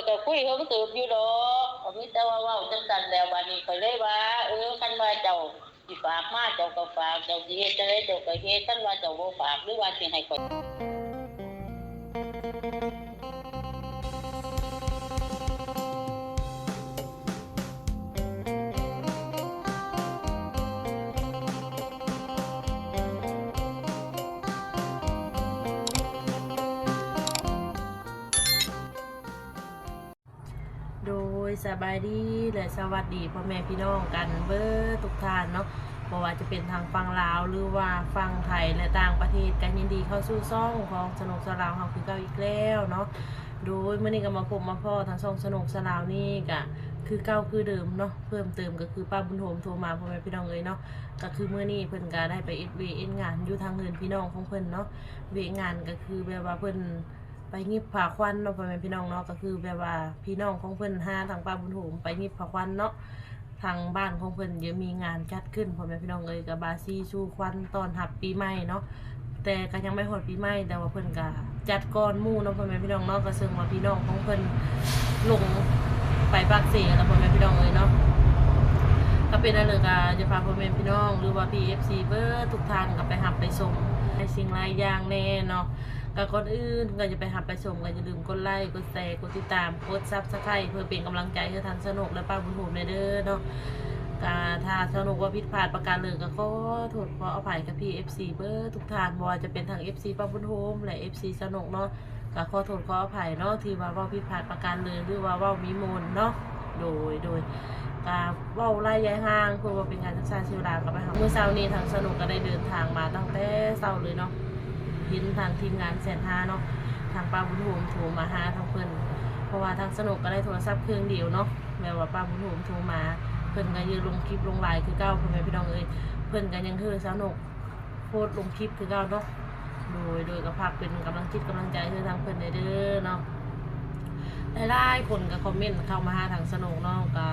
ກໍຄຸຍເຖິງເຕີບຢູ່ດອກ ກໍມີແຕ່ວ່າເວົ້າຈັ່ງຊັ້ນແລ້ວ. ບາດນີ້ຂ້ອຍເລີຍວ່າ ເອີ ຄັນວ່າເຈົ້າຊິຝາກມາ ເຈົ້າກໍຝາກ, ເຈົ້າຊິເຮັດຈັ່ງໃດເຈົ້າກໍເຮັດ, ຄັນວ່າເຈົ້າບໍ່ຝາກ ຫຼືວ່າຊິໃຫ້ຂ້ອຍ ໂດຍ ສະບາຍດີ ແລະ ສະຫວັດດີພໍ່ແມ່ພີ່ນ້ອງກັນເບິດທຸກທ່ານເນາະ, ບໍ່ວ່າຈະເປັນທາງຝັ່ງລາວ ຫຼືວ່າຝັ່ງໄທ ແລະ ຕ່າງປະເທດ ກໍຍິນດີເຂົ້າສູ່ຊ່ອງຂອງສະໜົກສາວລາວເຮົາຄືເກົ່າອີກແລ້ວເນາະ. ໂດຍ ມື້ນີ້ກໍມາພົບມາພໍ້ທາງຊ່ອງສະໜົກສາວລາວນີ້ ກໍຄືເກົ່າຄືເດີມເນາະ, ເພີ່ມເຕີມກໍຄືປ້າບຸນໂຮມໂທມາ ພໍ່ແມ່ພີ່ນ້ອງເອີຍເນາະ. ກໍຄືມື້ນີ້ເພິ່ນກໍໄດ້ໄປເຮັດວຽກເຮັດງານຢູ່ທາງເຮືອນພີ່ນ້ອງຂອງເພິ່ນເນາະ, ວຽກງານກໍຄືແບບວ່າເພິ່ນ ໄປຫຍິບຜ້າຂວັນເນາະ ພໍ່ແມ່ພີ່ນ້ອງເນາະ, ກໍຄືແບບວ່າພີ່ນ້ອງຂອງເພິ່ນຫາທາງປ້າບຸນໂຮມໄປຫຍິບຜ້າຂວັນເນາະ. ທາງບ້ານຂອງເພິ່ນຈະມີງານຈັດຂຶ້ນ ພໍ່ແມ່ພີ່ນ້ອງເອີຍ, ກໍບາສີສູ່ຂວັນຕ້ອນຮັບປີໃໝ່ເນາະ, ແຕ່ກໍຍັງບໍ່ຮອດປີໃໝ່ ແຕ່ວ່າເພິ່ນກໍຈັດກ່ອນໝູ່ເນາະ ພໍ່ແມ່ພີ່ນ້ອງເນາະ. ກໍເຊິ່ງວ່າພີ່ນ້ອງຂອງເພິ່ນລົງໄປປາກເຊແລ້ວ ພໍ່ແມ່ພີ່ນ້ອງເອີຍເນາະ. ກໍເປັນອັນເລີຍ ກໍຈະພາພໍ່ແມ່ພີ່ນ້ອງ ຫຼືວ່າພີ່ເອັຟຊີເບິດທຸກທ່ານ ກໍໄປຮັບໄປຊົມຫຼາຍສິ່ງຫຼາຍຢ່າງແດ່ເນາະ. ກໍກ່ອນອື່ນກໍຈະໄປຮັບໄປຊົມ ກໍຢ່າລືມກົດໄລ ກົດແຊ ກົດຕິດຕາມ ກົດຊັບສະໄຄຣບ໌ ເພື່ອເປັນກຳລັງໃຈໃຫ້ທາງສະໜົກ ແລະ ປ້າບຸນໂຮມແດ່ເດີເນາະ. ກໍຖ້າສະໜົກວ່າຜິດພາດປະການເລີຍ ກໍຂໍໂທດຂໍອະໄພກັບພີ່ເອັຟຊີເບິດທຸກທ່ານ, ບໍ່ວ່າຈະເປັນທັງເອັຟຊີປ້າບຸນໂຮມ ແລະ ເອັຟຊີສະໜົກເນາະ, ກໍຂໍໂທດຂໍອະໄພເນາະ ທີ່ວ່າເວົ້າຜິດພາດປະການເລີຍ ຫຼືວ່າເວົ້າມີມູນເນາະ. ໂດຍ ໂດຍ ກະເວົ້າຫຼາຍຢາຍຫ່າງ ເພື່ອບໍ່ເປັນການຊັກຊ້າເສຍເວລາ ກໍໄປຫາ. ມື້ເຊົ້ານີ້ທາງສະໜຸກກໍໄດ້ເດີນທາງມາຕັ້ງແຕ່ເຊົ້າເລີຍເນາະ, ເຫັນທາງທີມງານແສນຫ້າເນາະ ທາງປ້າບຸນໂຮມໂທມາຫາທາງເພິ່ນ ເພາະວ່າທາງສະໜຸກກໍໄດ້ໂທລະສັບເຄື່ອງດຽວເນາະ, ແບບວ່າປ້າບຸນໂຮມໂທມາ ເພິ່ນກໍຍັງລົງຄລິບລົງໄລຄືເກົ່າ ພໍ່ແມ່ພີ່ນ້ອງເອີຍ, ເພິ່ນກໍຍັງເຮີສະໜຸກ ໂພສລົງຄລິບຄືເກົ່າເນາະ. ໂດຍ ໂດຍ ກໍຝາກເປັນກຳລັງຈິດກຳລັງໃຈໃຫ້ທາງເພິ່ນແດ່ເດີເນາະ. ຫຼາຍໆຄົນກໍຄອມເມັນເຂົ້າມາຫາທາງສະໜຸກເນາະ, ກໍ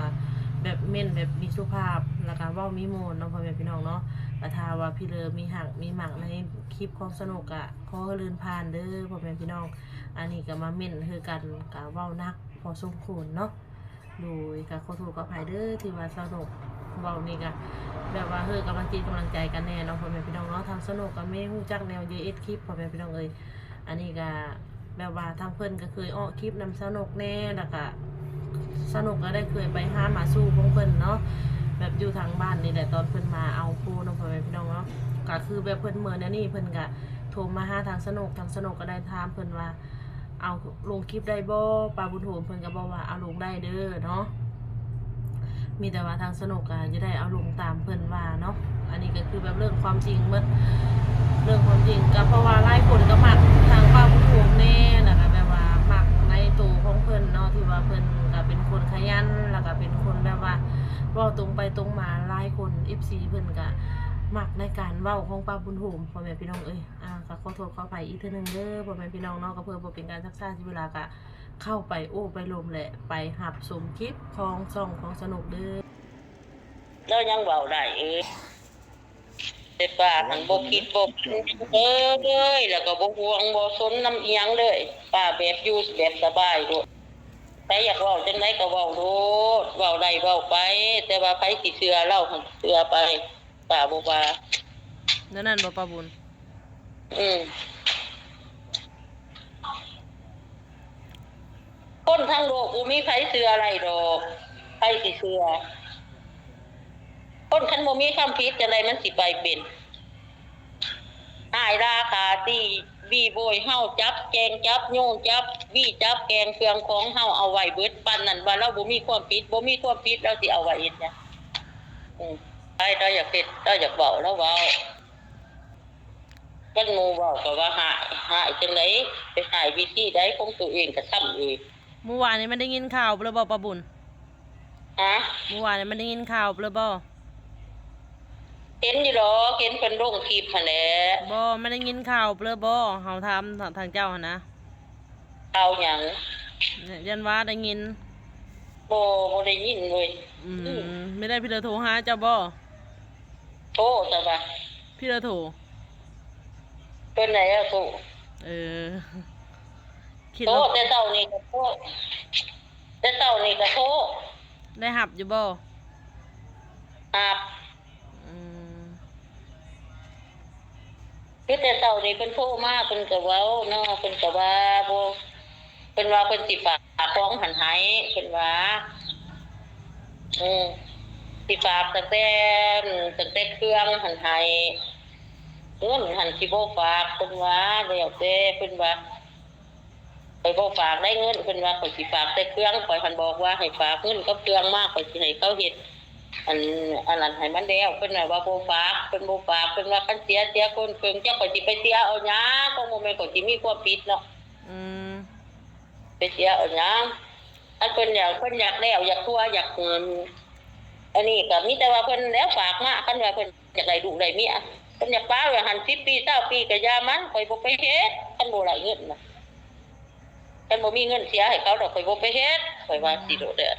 ແບບເມັນແບບມີສຸພາບ ແລ້ວກໍເວົ້າມີມ່ວນເນາະ ພໍ່ແມ່ພີ່ນ້ອງເນາະ. ກໍຖ້າວ່າພີ່ເລີມີຮັກມີມັກໃນຄລິບຂອງສະໜຸກ ກໍຂໍໃຫ້ເລື່ອນຜ່ານເດີ ພໍ່ແມ່ພີ່ນ້ອງ. ອັນນີ້ກໍມາເມັນຄືກັນ ກໍເວົ້າໜັກພໍສົມຄວນເນາະ. ໂດຍ ກໍຂໍໂທດຂໍອະໄພເດີ ທີ່ວ່າສະໜຸກເວົ້ານີ້ ກໍແບບວ່າເຮີກຳລັງຈິດກຳລັງໃຈກັນແດ່ເນາະ ພໍ່ແມ່ພີ່ນ້ອງເນາະ. ທາງສະໜຸກກໍມີຮູ້ຈັກແນວເຢຍເອັດຄລິບ ພໍ່ແມ່ພີ່ນ້ອງເອີຍ. ອັນນີ້ກໍແບບວ່າທາງເພິ່ນກໍເຄີຍອອກຄລິບນຳສະໜຸກແດ່ ແລ້ວກໍສະໜຸກກໍໄດ້ເຄີຍໄປຫາມາສູ່ຂອງເພິ່ນເນາະ, ແບບຢູ່ທາງບ້ານນີ້ແຫຼະ ຕອນເພິ່ນມາເອົາໂຄເນາະ ພໍ່ແມ່ພີ່ນ້ອງເນາະ. ກໍຄືແບບເພິ່ນເມີແນວນີ້ ເພິ່ນກໍໂທມາຫາທາງສະໜຸກ, ທາງສະໜຸກກໍໄດ້ຖາມເພິ່ນວ່າ ເອົາລົງຄລິບໄດ້ບໍ່ ປ້າບຸນໂຮມ? ເພິ່ນກໍບອກວ່າເອົາລົງໄດ້ເດີເນາະ, ມີແຕ່ວ່າທາງສະໜຸກກໍຈະໄດ້ເອົາລົງຕາມເພິ່ນວ່າເນາະ. ອັນນີ້ກໍຄືແບບເລື່ອງຄວາມຈິງໝົດ ເລື່ອງຄວາມຈິງ ກໍເພາະວ່າຫຼາຍຄົນກໍມັກທາງປ້າບຸນໂຮມແດ່ ແລ້ວກໍແບບວ່າມັກໃນໂຕຂອງເພິ່ນເນາະ ທີ່ວ່າເພິ່ນກໍເປັນຄົນຂະຫຍັນ ແລ້ວກໍເປັນຄົນແບບວ່າເວົ້າຕົງໄປຕົງມາ. ຫຼາຍຄົນ ເອັຟຊີ ເພິ່ນກໍມັກໃນການເວົ້າຂອງປ້າບຸນໂຮມ ພໍ່ແມ່ພີ່ນ້ອງເອີຍ. ອ່າ ກໍຂໍໂທດຂໍອະໄພອີກເທື່ອໜຶ່ງເດີ ພໍ່ແມ່ພີ່ນ້ອງເນາະ, ກໍເພື່ອບໍ່ເປັນການຊັກຊ້າເສຍເວລາ ກໍເຂົ້າໄປໂອ້ໄປລົມ ແລະ ໄປຮັບຊົມຄລິບຂອງຊ່ອງຂອງສະໜຸກເດີ. ລາວຍັງເວົ້າໄດ້ເອີ ແຕ່ປ້າຫັ້ນບໍ່ຄິດບໍ່ຝັນເອີຍ ແລ້ວກໍບໍ່ຫ່ວງບໍ່ສົນນຳອີ່ຫຍັງເລີຍ, ປ້າແບບຢູ່ແບບສະບາຍໂລດ. ໃຜຢາກເວົ້າຈັ່ງໃດກໍເວົ້າໂລດ ເວົ້າໄດ້ເວົ້າໄປ, ແຕ່ວ່າໃຜຊິເຊື່ອລາວຫັ້ນເຊື່ອໄປ. ປ້າບໍ່ວ່າ. ແນວນັ້ນບໍ່ ປ້າບຸນ? ອືມ ຄົນທັງໂລກບໍ່ມີໃຜເຊື່ອໄດ້ດອກ. ໃຜຊິເຊື່ອ? ຄົນຄັນບໍ່ມີຄວາມຜິດຈັ່ງໃດມັນຊິໄປເປັນ ຮ້າຍລາຂ້າຕີ ບີໂບຍເຮົາ, ຈັບແກງ ຈັບໂຍງ ຈັບວີ ຈັບແກງເຄື່ອງຂອງເຮົາເອົາໄວ້ເບິດ. ປານນັ້ນວ່າລາວບໍ່ມີຄວາມຜິດ, ບໍ່ມີຄວາມຜິດລາວຊິເອົາໄວ້ເຮັດຫຍັງ? ອືມ ໃຜລາວຢາກເຮັດ ລາວຢາກເວົ້າ ລາວເວົ້າ. ຄັນໝູ່ເວົ້າກໍວ່າຮ້າຍ, ຮ້າຍຈັ່ງໃດ? ໄປຮ້າຍວິທີໃດ? ຂອງຕົວເອງກໍທຳເອງ. ມື້ວານນີ້ມັນໄດ້ຍິນຂ່າວເລີຍບໍ່ ປ້າບຸນ? ຮະ? ມື້ວານນີ້ມັນໄດ້ຍິນຂ່າວເລີຍບໍ່? ເຫັນຢູ່ດອກ, ເຫັນເພິ່ນລົງຄລິບຫັ້ນແຫຼະ. ບໍ່, ມັນໄດ້ຍິນຂ່າວເລີຍບໍ່? ເຮົາຖາມທາງເຈົ້າຫັ້ນນະ. ຂ່າວຫຍັງ? ຢ້ານວ່າໄດ້ຍິນ. ບໍ່, ບໍ່ໄດ້ຍິນເວີຍ. ອືມ ອືມ ມື້ໃດພີ່ເລີໂທຫາເຈົ້າບໍ່? ໂທ ແຕ່ວ່າ ພີ່ລະໂທ ເພິ່ນໃດລະໂທ. ເອີ ໂທແຕ່ເຊົ້ານີ້ກໍໂທ. ແຕ່ເຊົ້ານີ້ກໍໂທ. ໄດ້ຮັບຢູ່ບໍ່? ຮັບ. ອືມ. ຄືແຕ່ເຊົ້ານີ້ເພິ່ນໂທມາ ເພິ່ນກໍເວົ້າເນາະ ເພິ່ນກໍວ່າບໍ່ ເພິ່ນວ່າເພິ່ນຊິຝາກຂອງຫັ້ນໃຫ້ ເພິ່ນວ່າ ເອີ ຊິຝາກຕັ້ງແຕ່ ຕັ້ງແຕ່ເຄື່ອງຫັ້ນໃຫ້ ເງິນຫັ້ນຊິບໍ່ຝາກ ເພິ່ນວ່າ ແລ້ວແຕ່ ເພິ່ນວ່າ ຂ້ອຍບໍ່ຝາກໄດ້ເງິນ ເພິ່ນວ່າ ຂ້ອຍຊິຝາກແຕ່ເຄື່ອງ ຂ້ອຍຫັ້ນບອກວ່າໃຫ້ຝາກເງິນກັບເຄື່ອງມາ ຂ້ອຍຊິໃຫ້ເຂົາເຮັດ ອັນ ອັນນັ້ນໃຫ້ມັນແລ້ວ ເພິ່ນວ່າບໍ່ຝາກ ເພິ່ນບໍ່ຝາກ ເພິ່ນວ່າຄັນເສຍ ເສຍຄົນເຄິ່ງ ຈັກຂ້ອຍຊິໄປເສຍເອົາຫຍັງ ກໍບໍ່ແມ່ນຂ້ອຍຊິມີຄວາມຜິດເນາະ ອືມ ໄປເສຍເອົາຫຍັງ ອັນເພິ່ນຢາກ ເພິ່ນຢາກແລ້ວ ຢາກທົ່ວ ຢາກ ອັນນີ້ກໍມີແຕ່ວ່າເພິ່ນແລ້ວຝາກມາ ຄັນວ່າເພິ່ນຢາກໄດ້ລູກໄດ້ເມຍ ເພິ່ນຢາກປະໄວ້ຫັ້ນສິບປີ ຊາວປີ ກໍຢ່າມັນ ຂ້ອຍບໍ່ໄປເຮັດ ຄັນບໍ່ໄດ້ເງິນນະ. ຄັນບໍ່ມີເງິນເສຍໃຫ້ເຂົາດອກ ຂ້ອຍບໍ່ໄປເຮັດ ຂ້ອຍວ່າຊິໂລດເດີ້.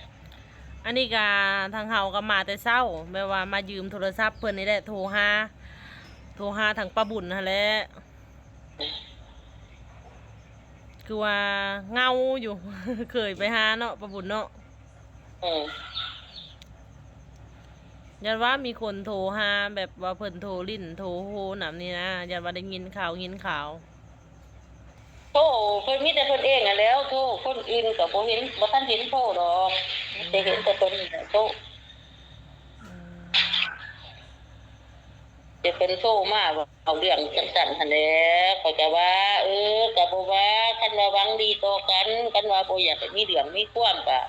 ອັນນີ້ກະທາງເຮົາກໍມາແຕ່ເຊົ້າ ແບບວ່າມາຢືມໂທລະສັບເພິ່ນນີ້ແຫຼະ ໂທຫາ ໂທຫາທາງປ້າບຸນຫັ້ນແຫຼະ ຄືວ່າເຫງົາຢູ່ ເຄີຍໄປຫາເນາະ ປ້າບຸນເນາະ. ເອີ ຢ້ານວ່າມີຄົນໂທຫາ ແບບວ່າເພິ່ນໂທຫຼິ້ນໂທໂຮນຳນີ້ນະ ຢ້ານວ່າໄດ້ຍິນຂ່າວ ຍິນຂ່າວ. ໂທ ເພິ່ນມີແຕ່ເພິ່ນເອງຫັ້ນແຫຼ້ວ ໂທຄົນອື່ນກໍບໍ່ເຫັນ ບໍ່ທັນເຫັນໂທດອກ ອືມ ແຕ່ເຫັນແຕ່ເພິ່ນນີ້ແຫຼະໂທ ອືມ ແຕ່ເພິ່ນໂທມາເວົ້າເລື່ອງຈັ່ງຊັ້ນຫັ້ນແຫຼະ ຂ້ອຍກໍວ່າ ເອີ ກໍບໍ່ວ່າ ຄັນວ່າຫວັງດີຕໍ່ກັນ ຄັນວ່າບໍ່ຢາກໃຫ້ມີເລື່ອງມີຄວາມກໍ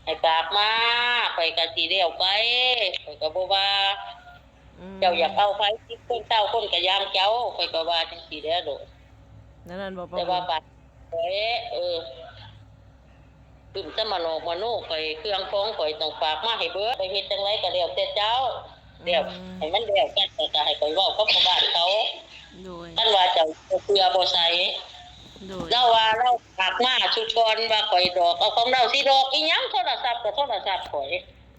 ໃຫ້ຝາກມາ ຂ້ອຍກໍຊິແລ້ວໄປ ຂ້ອຍກໍບໍ່ວ່າ ອືມ ເຈົ້າຢາກເອົາໃຜ ສິບຄົນ ຊາວຄົນກໍຢ່າງເຈົ້າ ຂ້ອຍກໍວ່າຈັ່ງຊີ້ແຫຼະໂລດ ແນວນັ້ນບໍ່ ແຕ່ວ່າ ປາກ ປາກຂ້ອຍ ເອີ ຕື່ມສະມະໂນມະໂນຂ້ອຍ ເຄື່ອງຂອງຂ້ອຍຕ້ອງຝາກມາໃຫ້ເບິດ ຂ້ອຍເຮັດຈັ່ງໃດກໍແລ້ວແຕ່ເຈົ້າ ອືມ ແລ້ວໃຫ້ມັນແລ້ວກັນ ແລ້ວກໍໃຫ້ຂ້ອຍເວົ້າກັບຊາວບ້ານເຂົາ ໂດຍ ຄັນວ່າເຈົ້າບໍ່ເຊື່ອບໍ່ໃສ່ ໂດຍ ລາວວ່າລາວຝາກມາຊຸກ່ອນວ່າຂ້ອຍດອກເອົາຂອງລາວ ຊິດອກອີ່ຫຍັງ ໂທລະສັບກໍໂທລະສັບຂ້ອຍ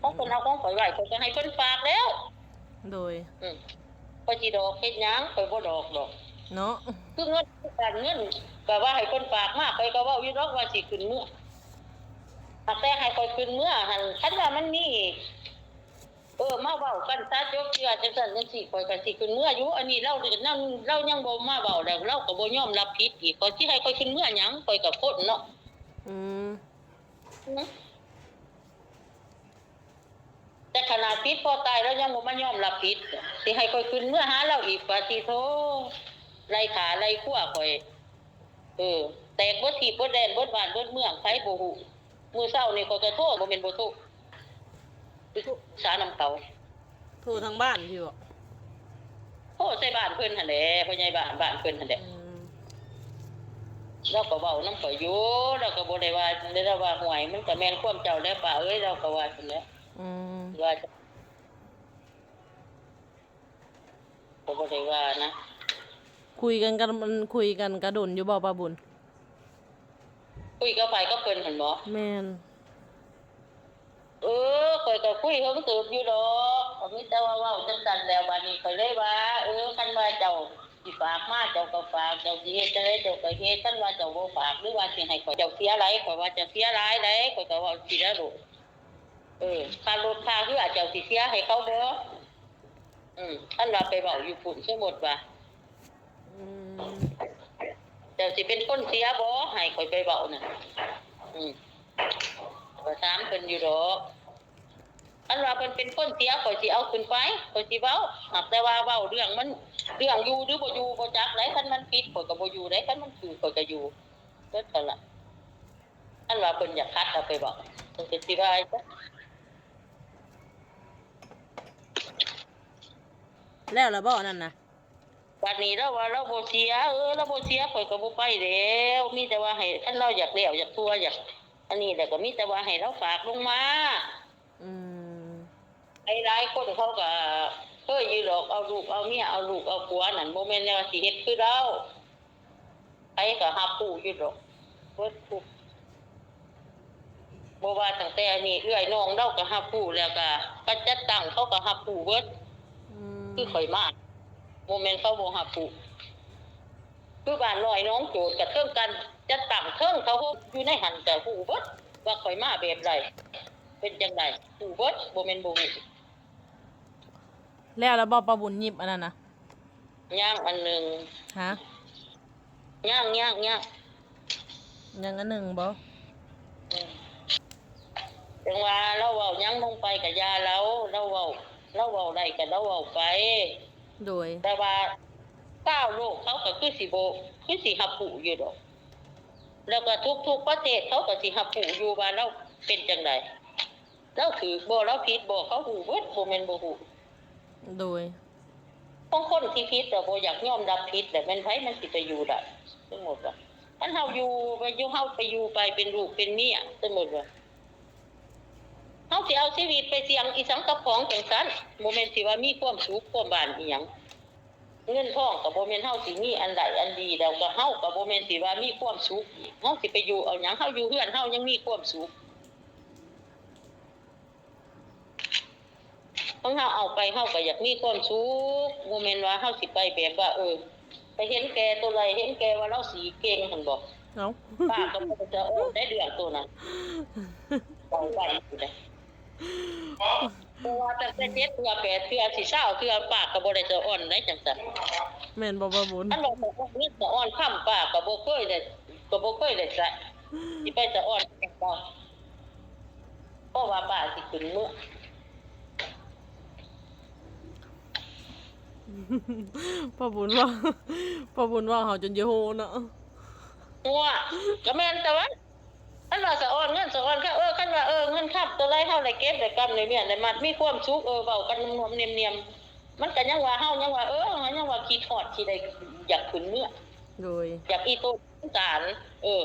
ຂອງເພິ່ນເອົາຂອງຂ້ອຍໄວ້ ຂ້ອຍກໍໃຫ້ເພິ່ນຝາກແລ້ວ ໂດຍ ອືມ ຂ້ອຍຊິດອກເຮັດຫຍັງ ຂ້ອຍບໍ່ດອກດອກເນາະ ຄືເງິນ ຄືການເງິນ ກໍວ່າໃຫ້ເພິ່ນຝາກມາ ຂ້ອຍກໍເວົ້າຢູ່ດອກວ່າຊິຂຶ້ນເມືອ ຫາກແຕ່ໃຫ້ຂ້ອຍຂຶ້ນເມືອຫັ້ນ ຄັນວ່າມັນມີ ເອີ ມາເວົ້າກັນຊະ ຈົບເທື່ອ ຈັ່ງຊັ້ນຈັ່ງຊີ້ ຂ້ອຍກໍຊິຂຶ້ນເມືອຢູ່ ອັນນີ້ລາວ ລາວຍັງບໍ່ມາເວົ້າ ແລ້ວລາວກໍບໍ່ຍອມຮັບຜິດອີກ ຂ້ອຍຊິໃຫ້ຂ້ອຍຂຶ້ນເມືອຫຍັງ ຂ້ອຍກໍຄົນເນາະ ອືມ ແຕ່ຂະໜາດຜິດພໍຕາຍແລ້ວຍັງບໍ່ມາຍອມຮັບຜິດ ຊິໃຫ້ຂ້ອຍຂຶ້ນເມືອຫາລາວອີກ ປາຕິໂທ ໄລ່ຂ້າໄລ່ຄົວຂ້ອຍ ເອີ ແຕກເບິດທີ່ເບິດແດນ ເບິດບ້ານເບິດເມືອງ ໃຜບໍ່ຮູ້ ມື້ເຊົ້ານີ້ຂ້ອຍກໍໂທ ບໍ່ແມ່ນບໍ່ໂທ ໄປປຶກສານຳເຂົາ ໂທທາງບ້ານຢູ່ບໍ? ໂທໃສ່ບ້ານເພິ່ນຫັ້ນແຫຼະ ພໍ່ໃຫຍ່ບ້ານ ບ້ານເພິ່ນຫັ້ນແຫຼະ ອືມ ລາວກໍເວົ້ານຳຂ້ອຍຢູ່ ລາວກໍບໍ່ໄດ້ວ່າ ລາວວ່າ ຫ້ວຍ ມັນກໍແມ່ນຄວາມເຈົ້າແຫຼະປ້າເອີຍ ລາວກໍວ່າຊັ້ນແຫຼະ ອືມ ວ່າ ກໍບໍ່ໄດ້ວ່ານະ ຄຸຍກັນກັນ ມັນຄຸຍກັນກະດົນຢູ່ບໍ່ ປ້າບຸນ? ຄຸຍກັບໃຜ? ກັບເພິ່ນຫັ້ນບໍ? ແມ່ນ. ເອີ ຂ້ອຍກໍຄຸຍເຖິງເຕີບຢູ່ດອກ ກໍມີແຕ່ວ່າເວົ້າຈັ່ງຊັ້ນແລ້ວ ບາດນີ້ຂ້ອຍເລີຍວ່າ ເອີ ຄັນວ່າເຈົ້າຊິຝາກມາ ເຈົ້າກໍຝາກ ເຈົ້າຊິເຮັດຈັ່ງໃດເຈົ້າກໍເຮັດ ຄັນວ່າເຈົ້າບໍ່ຝາກ ຫຼືວ່າຊິໃຫ້ຂ້ອຍ ເຈົ້າເສຍຫຼາຍ ຂ້ອຍວ່າເຈົ້າເສຍຫຼາຍໃດ ຂ້ອຍກໍເວົ້າຊີ້ແຫຼະລູກ. ເອີ ຄ່າລົດຄ່າເຮືອເຈົ້າຊິເສຍໃຫ້ເຂົາບໍ່? ອືມ ຄັນວ່າໄປເວົ້າຢູ່ພຸ້ນ ສົມມຸດວ່າ ອືມ ເຈົ້າຊິເປັນຄົນເສຍບໍ່ ໃຫ້ຂ້ອຍໄປເວົ້ານະ? ອືມ ກໍຖາມເພິ່ນຢູ່ດອກ ຄັນວ່າເພິ່ນເປັນຄົນເສຍ ຂ້ອຍຊິເອົາຂຶ້ນໄປ ຂ້ອຍຊິເວົ້າ ຫາກແຕ່ວ່າເວົ້າເລື່ອງມັນ ເລື່ອງຢູ່ຫຼືບໍ່ຢູ່ບໍ່ຈັກໃດ ຄັນມັນຜິດ ຂ້ອຍກໍບໍ່ຢູ່ໃດ ຄັນມັນຖືກ ຂ້ອຍກໍຢູ່ ເບິດເທົ່ານັ້ນລະ. ຄັນວ່າເພິ່ນຢາກຂັດເອົາໄປເວົ້າ ເພິ່ນກໍຊິວ່າ ແລ້ວລະບໍ່ອັນນັ້ນນະ? ບາດນີ້ລາວວ່າລາວບໍ່ເສຍ ເອີ ລາວບໍ່ເສຍ ຂ້ອຍກໍບໍ່ໄປແລ້ວ ມີແຕ່ວ່າໃຫ້ ຄັນລາວຢາກແລ້ວ ຢາກທົ່ວ ຢາກອັນນີ້ແຫຼະ ກໍມີແຕ່ວ່າໃຫ້ລາວຝາກລົງມາ. ອືມ ຫຼາຍໆຄົນເຂົາກໍເຄີຍຢູ່ດອກ ເອົາລູກເອົາເມຍ ເອົາລູກເອົາຜົວນັ້ນ ບໍ່ແມ່ນແນວຊິເຮັດຄືລາວ. ໃຜກໍຮັບຮູ້ຢູ່ດອກ ເບິດທຸກ ບໍ່ວ່າຕັ້ງແຕ່ອັນນີ້ ເອື້ອຍນ້ອງລາວກໍຮັບຮູ້ ແລ້ວກໍການຈັດຕັ້ງເຂົາກໍຮັບຮູ້ເບິດ ອືມ ຄືຂ້ອຍມາ ບໍ່ແມ່ນເຂົາບໍ່ຮັບຮູ້ ຄືບ້ານນ້ອຍໜອງໂຈດ ກໍເຖິງການຈັດຕັ້ງ ເຖິງເຂົາຢູ່ໃນຫັ້ນກໍຮູ້ເບິດ ວ່າຂ້ອຍມາແບບໃດ ເປັນຈັ່ງໃດ ຮູ້ເບິດ ບໍ່ແມ່ນບໍ່ຮູ້. ແລ້ວລະບໍ່ ປ້າບຸນ ຫຍິບອັນນັ້ນນະ? ຍັງອັນໜຶ່ງ. ຮະ? ຍັງ ຍັງ ຍັງ ຍັງອັນໜຶ່ງບໍ່? ອືມ ຈັ່ງວ່າລາວເວົ້າຫຍັງລົງໄປກະຢ່າລາວ ລາວເວົ້າ ລາວເວົ້າໄດ້ກະລາວເວົ້າໄປ. ໂດຍ ແຕ່ວ່າຊາວໂລກເຂົາກະຄືຊິບໍ່ ຄືຊິຮັບຮູ້ຢູ່ດອກ ແລ້ວກະທຸກໆປະເທດເຂົາກະຊິຮັບຮູ້ຢູ່ວ່າລາວເປັນຈັ່ງໃດ ລາວຖືກບໍ່ ລາວຜິດບໍ່ ເຂົາຮູ້ເບິດ ບໍ່ແມ່ນບໍ່ຮູ້. ໂດຍ ຂອງຄົນທີ່ຜິດລະບໍ່ຢາກຍອມຮັບຜິດ ແລ້ວແມ່ນໃຜມັນຊິໄປຢູ່ໄດ້? ສົມມຸດວ່າ ຄັນເຮົາຢູ່ ໄປຢູ່ ເຮົາໄປຢູ່ໄປເປັນລູກເປັນເມຍ ສົມມຸດວ່າ ເຮົາຊິເອົາຊີວິດໄປສ່ຽງອີ່ສັງກັບຂອງຈັ່ງຊັ້ນ ບໍ່ແມ່ນຊິວ່າມີຄວາມສຸກຄວາມຫວານອີ່ຫຍັງ. ເງິນທອງກະບໍ່ແມ່ນເຮົາຊິມີອັນໃດອັນດີ ແລ້ວກະເຮົາກະບໍ່ແມ່ນຊິວ່າມີຄວາມສຸກອີກ ເຮົາຊິໄປຢູ່ເອົາຫຍັງ? ເຮົາຢູ່ເຮືອນເຮົາຍັງມີຄວາມສຸກ ຂອງເຮົາເອົາໄປ ເຮົາກະຢາກມີຄວາມສຸກ ບໍ່ແມ່ນວ່າເຮົາຊິໄປແບບວ່າ ເອີ ໄປເຫັນແກ່ໂຕໃດ ເຫັນແກ່ວ່າລາວສີເກັ່ງຫັ້ນບໍ? ເອົ້າ ປ້າກະບໍ່ໄດ້ສະອອນໄດ້ເລື່ອງໂຕນັ້ນ ເວົ້າໄປພຸ້ນແຫຼະ ເພາະວ່າຕັ້ງແຕ່ເຈັດເທື່ອ ແປດເທື່ອ ຊິຊາວເທື່ອ ປ້າກະບໍ່ໄດ້ສະອອນໄດ້ຈັ່ງຊັ້ນ. ແມ່ນບໍ່ ປ້າບຸນ? ຄັນວ່າສະອອນເງິນສະອອນຄຳ ປ້າກະບໍ່ເຄີຍໄດ້ ກະບໍ່ເຄີຍໄດ້ໃຊ້ ຊິໄປສະອອນຫຍັງເນາະ ເພາະວ່າປ້າຊິຂຶ້ນເມືອ. ປ້າບຸນເວົ້າ ປ້າບຸນເວົ້າເຮົາຈົນຢາກໂຮເນາະ. ໂອ້ຍ ກະແມ່ນແຕ່ວ່າ ຄັນວ່າສະອອນເງິນສະອອນຄຳ ເອີ ຄັນວ່າ ເອີ ເງິນຄຳໂຕໃດເຮົາໄດ້ເກັບໄດ້ກຳໄດ້ມ້ຽນໄດ້ມັດ ມີຄວາມສຸກ ເອີ ເວົ້າກັນນວມໆ ນຽມໆ ມັນກະຍັງວ່າ ເຮົາຍັງວ່າ ເອີ ເຮົາຍັງວ່າຄິດຮອດຊິໄດ້ ຢາກຂຶ້ນເມືອ ໂດຍ ຢາກອີ່ຕົນສານ ເອີ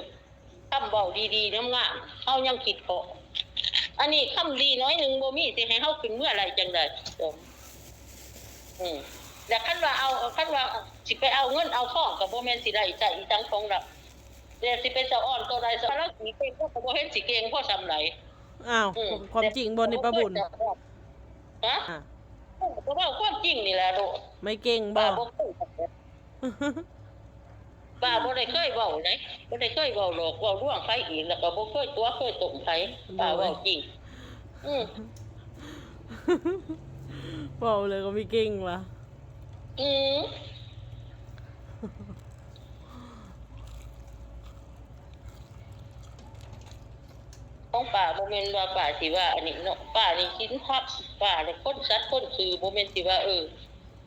ຄຳເວົ້າດີໆ ງາມໆ ເຮົາຍັງຄິດເພາະ ອັນນີ້ຄຳດີໜ້ອຍໜຶ່ງບໍ່ມີ ຊິໃຫ້ເຮົາຂຶ້ນເມືອໄດ້ຈັ່ງໃດ? ເອີ ອືມ ແລ້ວຄັນວ່າເອົາ ຄັນວ່າຊິໄປເອົາເງິນເອົາທອງ ກະບໍ່ແມ່ນຊິໄດ້ໃຊ້ອີ່ສັງຂອງລາວ ແລ້ວຊິໄປສະອອນໂຕໃດ ສະອອນລາວສີເກັ່ງ ລາວກະບໍ່ເຫັນຊິເກັ່ງພໍສ່ຳໃດ. ອ້າວ ອືມ ຄວາມຈິງບໍ່ນີ້ ປ້າບຸນ? ຮະ? ອ່າ ກະເວົ້າຄວາມຈິງນີ້ແຫຼະໂລດ ໄມ່ເກັ່ງບໍ່? ປ້າບໍ່ເຄີຍ ປ້າບໍ່ໄດ້ເຄີຍເວົ້າໃດ ບໍ່ໄດ້ເຄີຍເວົ້າຫຼອກເວົ້າລວງໃຜອີກ ແລ້ວກະບໍ່ເຄີຍຕົວະເຄີຍຕົງໃຜ ປ້າເວົ້າຈິງ. ອືມ ເວົ້າເລີຍກະມີເກັ່ງວ່າ. ອືມ ຂອງປ້າບໍ່ແມ່ນວ່າປ້າຊິວ່າອັນນີ້ເນາະ ປ້ານີ້ສິນທຳ ປ້າລະຄົນສັດຄົນຊື່ ບໍ່ແມ່ນຊິວ່າ ເອີ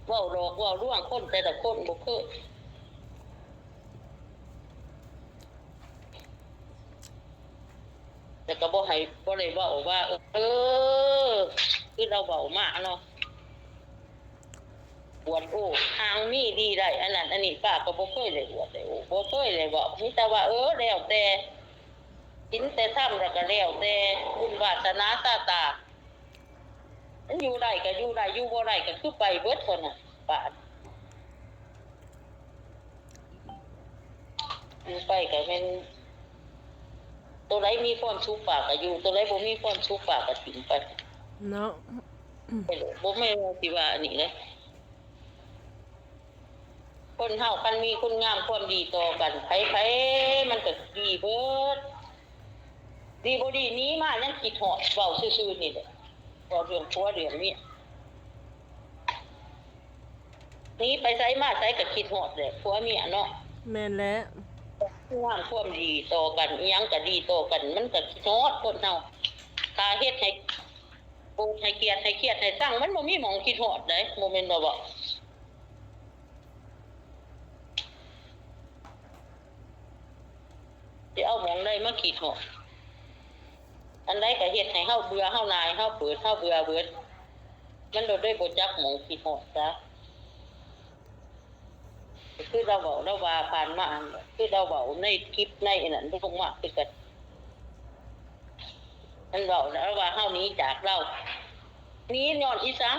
ເວົ້າຫຼອກເວົ້າລວງຄົນ ແຕ່ລະຄົນບໍ່ເຄີຍ ແຕ່ກະບໍ່ໃຫ້ ບໍ່ໄດ້ເວົ້າວ່າ ເອີ ຄືລາວເວົ້າມາເນາະ ອວດໂອ້ ຫາງມີດີໄດ້ ອັນນັ້ນອັນນີ້ ປ້າກະບໍ່ເຄີຍໄດ້ອວດໄດ້ໂອ້ ບໍ່ເຄີຍໄດ້ເວົ້າ ມີແຕ່ວ່າ ເອີ ແລ້ວແຕ່ ສິນແຕ່ທຳ ລະກະແລ້ວແຕ່ບຸນວາສະໜາຊາຕາ ມັນຢູ່ໄດ້ກະຢູ່ໄດ້ ຢູ່ບໍ່ໄດ້ກະຄືໄປເບິດເທົ່ານັ້ນ ປ້າ ຢູ່ໄປກະແມ່ນ ໂຕໃດມີຄວາມສຸກປ້າກະຢູ່ ໂຕໃດບໍ່ມີຄວາມສຸກປ້າກະຖິ້ມໄປເນາະ ບໍ່ແມ່ນວ່າຊິວ່າອັນນີ້ເດ້. ຄົນເຮົາຄັນມີຄຸນງາມຄວາມດີຕໍ່ກັນ ໃຜໆມັນກະດີເບິດ ດີບໍ່ດີໜີມາຍັງຄິດຮອດ ເວົ້າຊື່ໆນີ້ແຫຼະ ເວົ້າເລື່ອງຜົວເລື່ອງເມຍ ໜີໄປໃສມາໃສກະຄິດຮອດແຫຼະ ຜົວເມຍເນາະ. ແມ່ນແຫຼະ ງາມຄວາມດີຕໍ່ກັນ ອີ່ຫຍັງກະດີຕໍ່ກັນ ມັນກະຄິດຮອດຄົນເຮົາ ຖ້າເຮັດໃຫ້ໂກດໃຫ້ກຽດໃຫ້ຄຽດໃຫ້ຊັງ ມັນບໍ່ມີໝ່ອງຄິດຮອດໃດ ບໍ່ແມ່ນບໍ່ເວົ້າ. ຊິເອົາໝ່ອງໃດມາຄິດຮອດ ອັນໃດກະເຮັດໃຫ້ເຮົາເບື່ອ ເຮົາໜ່າຍ ເຮົາເປີດ ເຮົາເບື່ອເບີດ ມັນໂລດໄດ້ບໍ່ຈັກໝ່ອງຄິດຮອດຊະ ຄືລາວເວົ້າ ລາວວ່າຜ່ານມາ ຄືລາວເວົ້າໃນຄລິບໃນອັນນັ້ນລົງມາຄືກັນ ມັນເວົ້າ ລາວວ່າເຮົາໜີຈາກລາວ ໜີຍ້ອນອີ່ສັງ?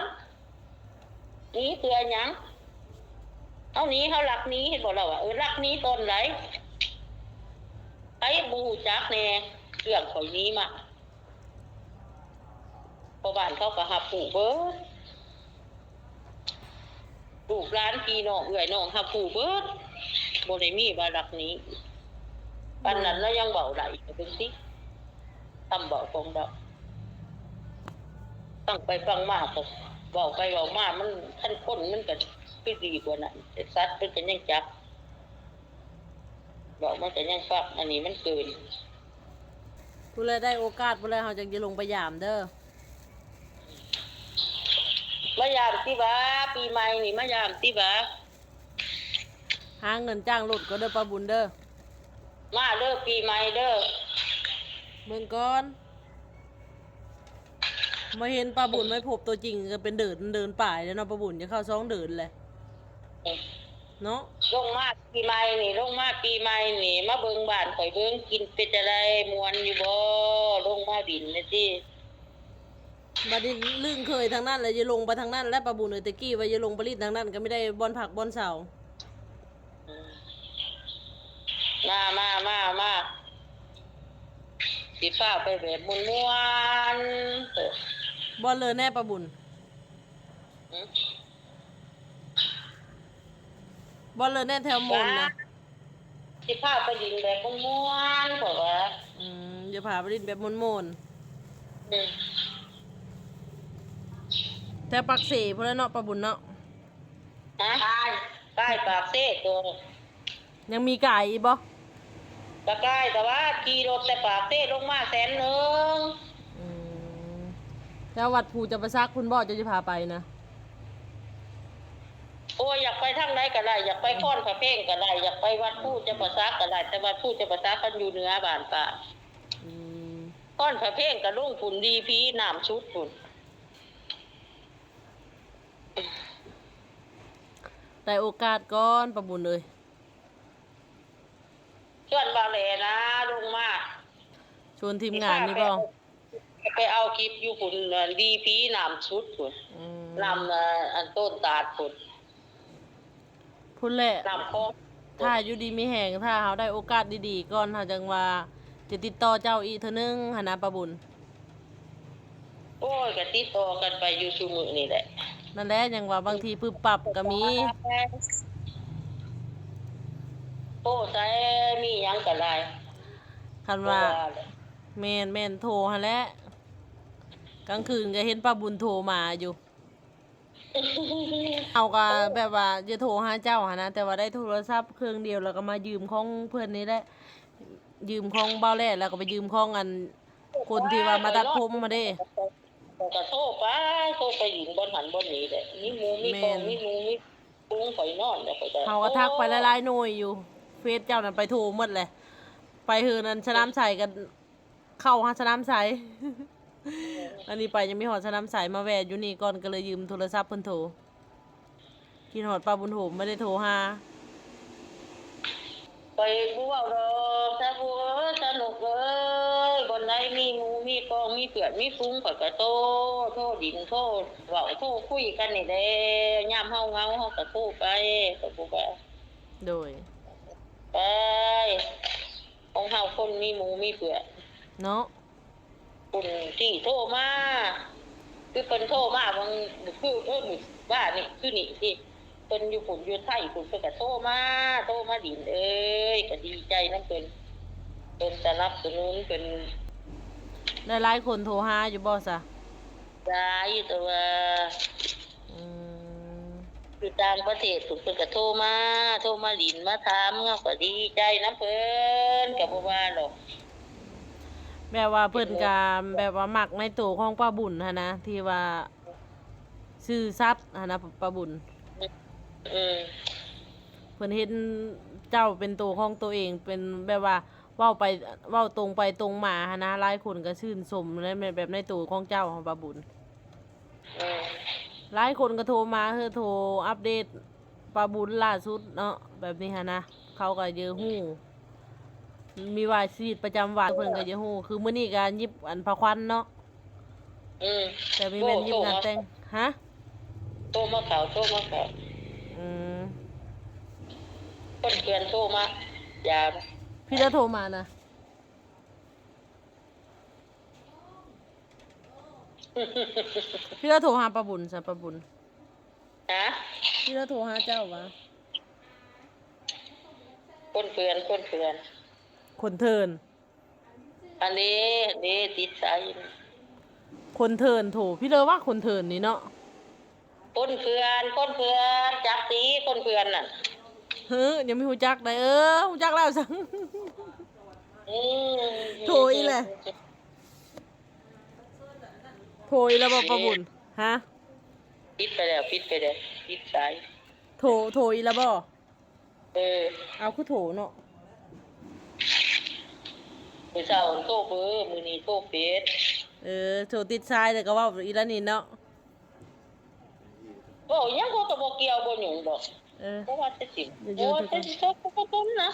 ໜີເພື່ອຫຍັງ? ເຮົາໜີ ເຮົາລັກໜີ ເຫັນບໍ່? ລາວວ່າ ເອີ ລັກໜີຕອນໃດ? ໃຜບໍ່ຮູ້ຈັກແດ່ ເລື່ອງຂ້ອຍໜີມາ ພໍ່ບ້ານເຂົາກະຮັບຮູ້ເບີດ ລູກຫຼານພີ່ນ້ອງເອື້ອຍນ້ອງຮັບຮູ້ເບີດ ບໍ່ໄດ້ມີວ່າລັກໜີ ປານນັ້ນລາວຍັງເວົ້າໄດ້ ເບິ່ງຕິ. ຄຳເວົ້າຂອງລາວ. ຟັງໄປຟັງມາກໍເວົ້າໄປເວົ້າມາ ມັນ ຄັນຄົນມັນກໍຄືດີກວ່ານັ້ນ ແຕ່ສັດມັນກໍຍັງຈັບ ເວົ້າມັນກໍຍັງຟັງ ອັນນີ້ມັນເກີນ. ຜູ້ໃດໄດ້ໂອກາດ ຜູ້ໃດເຮົາຈັ່ງຈະລົງໄປຢາມເດີ. ມາຢາມຕິຫວາ ປີໃໝ່ນີ້ມາຢາມຕິຫວາ. ຫາເງິນຈ້າງລົດກ່ອນເດີປ້າບຸນເດີ. ມາເດີ ປີໃໝ່ເດີ. ເບິ່ງກ່ອນ ມາເຫັນປ້າບຸນ ມາພົບຕົວຈິງກໍເປັນເດືອນ ເດືອນປາຍແລ້ວເນາະປ້າບຸນ ຈະເຂົ້າສອງເດືອນແລ້ວເນາະ. ລົງມາປີໃໝ່ນີ້ ລົງມາປີໃໝ່ນີ້ ມາເບິ່ງບ້ານຂ້ອຍເບິ່ງ ກິນເປັນຈັ່ງໃດ ມ່ວນຢູ່ບໍ່ ລົງມາດິນແດ່ຕິ. ບັດນີ້ລຶ້ງເຄີຍທາງນັ້ນແລ້ວ ຢ່າລົງໄປທາງນັ້ນແລ້ວປ້າບຸນເອີຍ. ແຕ່ກີ້ວ່າຢ່າລົງໄປຫຼິ້ນທາງນັ້ນ ກໍມີແຕ່ບ່ອນພັກບ່ອນເຊົາ. ມາ ມາ ມາ ມາ ຊິພາໄປແບບມ່ວນໆ. ບ່ອນເລີແນ່ປ້າບຸນ? ຫື? ບ່ອນເລີແນ່ແຖວມ່ວນນະ? ຊິພາໄປຫຼິ້ນແບບມ່ວນໆ ເພາະວ່າ ອືມ ຈະພາໄປຫຼິ້ນແບບມ່ວນໆ. ອືມ ແຖວປາກເຊພຸ້ນແຫຼະເນາະ ປ້າບຸນເນາະ. ຮະ? ປາຍ ປາຍປາກເຊຕົວະ. ຍັງມີກາຍອີກບໍ່? ກະກາຍ ແຕ່ວ່າຂີ່ລົດແຕ່ປາກເຊລົງມາແສນໜຶ່ງ. ອືມ ແຖວວັດພູຈຳປາສັກພຸ້ນບໍ່ ເຈົ້າຈະພາໄປນະ? ໂອ້ຍ ຢາກໄປທາງໃດກໍໄດ້ ຢາກໄປຄອນພະເພັງກໍໄດ້ ຢາກໄປວັດພູຈຳປາສັກກໍໄດ້ ແຕ່ວັດພູຈຳປາສັກມັນຢູ່ເໜືອບ້ານປ້າ. ອືມ ຄອນພະເພັງກໍລົງພຸ້ນ ດີພີ ນ້ຳສຸດພຸ້ນ. ໄດ້ໂອກາດກ່ອນ ປ້າບຸນເອີຍ. ຊວນບ່າວແຫຼນະ ລົງມາ ຊວນທີມງານນີ້ບໍ່? ໄປເອົາ ໄປເອົາກິບຢູ່ພຸ້ນ ດີພີ ນ້ຳສຸດພຸ້ນ. ອືມ ນ້ຳ ອັນ ຕົ້ນຕາດພຸ້ນ ພຸ້ນແຫຼະ ນ້ຳຂອງ. ຖ້າຢູ່ດີມີແຮງ ຖ້າເຮົາໄດ້ໂອກາດດີໆກ່ອນ ເຮົາຈັ່ງວ່າຈະຕິດຕໍ່ເຈົ້າອີກເທື່ອໜຶ່ງຫັ້ນນະ ປ້າບຸນ. ໂອ້ຍ ກໍຕິດຕໍ່ກັນໄປຢູ່ຊຸມື້ນີ້ແຫຼະ. ນັ້ນແຫຼະ ຍັງວ່າບາງທີປຶບປັບກໍມີ. ໂອ້ ໃສ ມີຫຍັງກໍໄດ້ ຄັນວ່າ ບໍ່ວ່າແຫຼະ. ແມ່ນ ແມ່ນ ໂທຫັ້ນແຫຼະ ກາງຄືນກໍເຫັນປ້າບຸນໂທມາຢູ່. ເຮົາກໍແບບວ່າຈະໂທຫາເຈົ້າຫັ້ນນະ ແຕ່ວ່າໄດ້ໂທລະສັບເຄື່ອງດຽວ ແລ້ວກໍມາຢືມຂອງເພິ່ນນີ້ແຫຼະ ຢືມຂອງບ່າວແຫຼ ແລ້ວກໍໄປຢືມຂອງອັນ ຄົນທີ່ວ່າມາຕັດຜົມຫັ້ນເດ້. ຂ້ອຍກໍໂທໄປ ໂທໄປຫຼິ້ນບ່ອນຫັ້ນບ່ອນນີ້ແຫຼະ ມີໝູ່ມີກອງ ມີໝູ່ມີຝູງ ຂ້ອຍນອນແລ້ວ ຂ້ອຍກໍ ເຮົາກໍທັກໄປຫຼາຍໆໜ່ວຍຢູ່ ເຟສເຈົ້ານັ້ນໄປໂທໝົດແຫຼະ ໄປເຮືອນອັນສະໜາມໄຊກໍ ເຂົ້າຫາສະໜາມໄຊ. ອັນນີ້ໄປຍັງມີຮອດສະໜາມໄຊ ມາແວ່ຢູ່ນີ້ກ່ອນ ກໍເລີຍຢືມໂທລະສັບເພິ່ນໂທ. ຄິດຮອດປ້າບຸນໂຮມ ບໍ່ໄດ້ໂທຫາ. ຂ້ອຍບໍ່ເວົ້າດອກ ສາວບົວເອີຍ ສາວນົກເອີຍ ບ່ອນໃດມີໝູ່ມີກອງ ມີເພື່ອນມີຝູງ ຂ້ອຍກໍໂທ ໂທຫຼິ້ນ ໂທເວົ້າ ໂທຄຸຍກັນນີ້ແຫຼະ. ຍາມເຮົາເຫງົາ ເຮົາກໍໂທໄປ ຂ້ອຍບໍ່ວ່າ. ໂດຍ ໄປ ຂອງເຮົາຄົນມີໝູ່ມີເພື່ອນເນາະ. ພຸ້ນຕິໂທມາ ຄືເພິ່ນໂທມາຫວ່າງ ຄື ເອີ ມື້ວານນີ້ ຄືນີ້ຕິ ເພິ່ນຢູ່ພຸ້ນຢູ່ໄທພຸ້ນ ເພິ່ນກໍໂທມາ ໂທມາດິນເອີຍ ກໍດີໃຈນຳເພິ່ນ ເພິ່ນສະໜັບສະໜູນ ເພິ່ນ. ຫຼາຍໆຄົນໂທຫາຢູ່ບໍ່ຊະ? ຫຼາຍ ແຕ່ວ່າ ອືມ ຢູ່ຕ່າງປະເທດພຸ້ນ ເພິ່ນກໍໂທມາ ໂທມາຫຼິ້ນມາຖາມ ເຮົາກໍດີໃຈນຳເພິ່ນ ກໍບໍ່ວ່າດອກ. ແບບວ່າເພິ່ນກໍແບບວ່າມັກໃນໂຕຂອງປ້າບຸນຫັ້ນນະ ທີ່ວ່າຊື່ສັດຫັ້ນນະ ປ້າບຸນ. ອືມ ເພິ່ນເຫັນເຈົ້າເປັນໂຕຂອງໂຕເອງ ເປັນແບບວ່າເວົ້າໄປ ເວົ້າຕົງໄປຕົງມາຫັ້ນນະ ຫຼາຍຄົນກໍຊື່ນຊົມໃນ ແບບໃນໂຕຂອງເຈົ້າ ປ້າບຸນ. ເອີ ຫຼາຍຄົນກໍໂທມາ ເຮີ ໂທອັບເດດປ້າບຸນລ່າສຸດເນາະ ແບບນີ້ຫັ້ນນະ ເຂົາກໍຢາກຮູ້ ມີວ່າຊີວິດປະຈຳວັນເພິ່ນກໍຢາກຮູ້ ຄືມື້ນີ້ກໍຍິບອັນພະຂວັນເນາະ. ອືມ ແຕ່ມີແມ່ນຍິບງານແຕ່ງ. ຮະ? ໂທມາເຂົ້າ ໂທມາເຂົ້າ. ອືມ ຄົນເພື່ອນໂທມາຢາມ. ພີລະໂທມານະ. ພີລະໂທຫາປ້າບຸນຊະ ປ້າບຸນ. ຮະ? ພີລະໂທຫາເຈົ້າຫວາ? ຄົນເພື່ອນ ຄົນເພື່ອນ ຄົນເທີນ. ອັນເດ້ ອັນເດ້ ຕິດສາຍຢູ່. ຄົນເຖື່ນໂທ ພີ່ເລີວ່າຄົນເຖື່ນນີ້ເນາະ. ຄົນເຖື່ອນ ຄົນເຖື່ອນ ຈັກຕິຄົນເຖື່ອນນັ້ນ. ເຮີ ຍັງບໍ່ຮູ້ຈັກໄດ໋. ເອີ ຮູ້ຈັກແລ້ວຊັ້ນ. ອືມ ໂທອີກແຫຼະ. ໂທອີກແລ້ວບໍ່ ປ້າບຸນ? ຮະ? ປິດໄປແລ້ວ ປິດໄປແລ້ວ ປິດສາຍ. ໂທ ໂທອີກແລ້ວບໍ່? ເອີ ເອົາ ຄືໂທເນາະ. ມື້ເຊົ້າໂທເບີ ມື້ນີ້ໂທເຟສ. ເອີ ໂທຕິດສາຍແລ້ວກໍເວົ້າອີກແລ້ວນີ້ເນາະ. ເວົ້າຫຍັງ ເຂົາກໍບໍ່ກ່ຽວບໍ່ຫຍັງດອກ. ເອີ ບໍ່ວ່າຈະຊິ ບໍ່ວ່າຈະຊິໂທ ບໍ່ຕ້ອງນະ.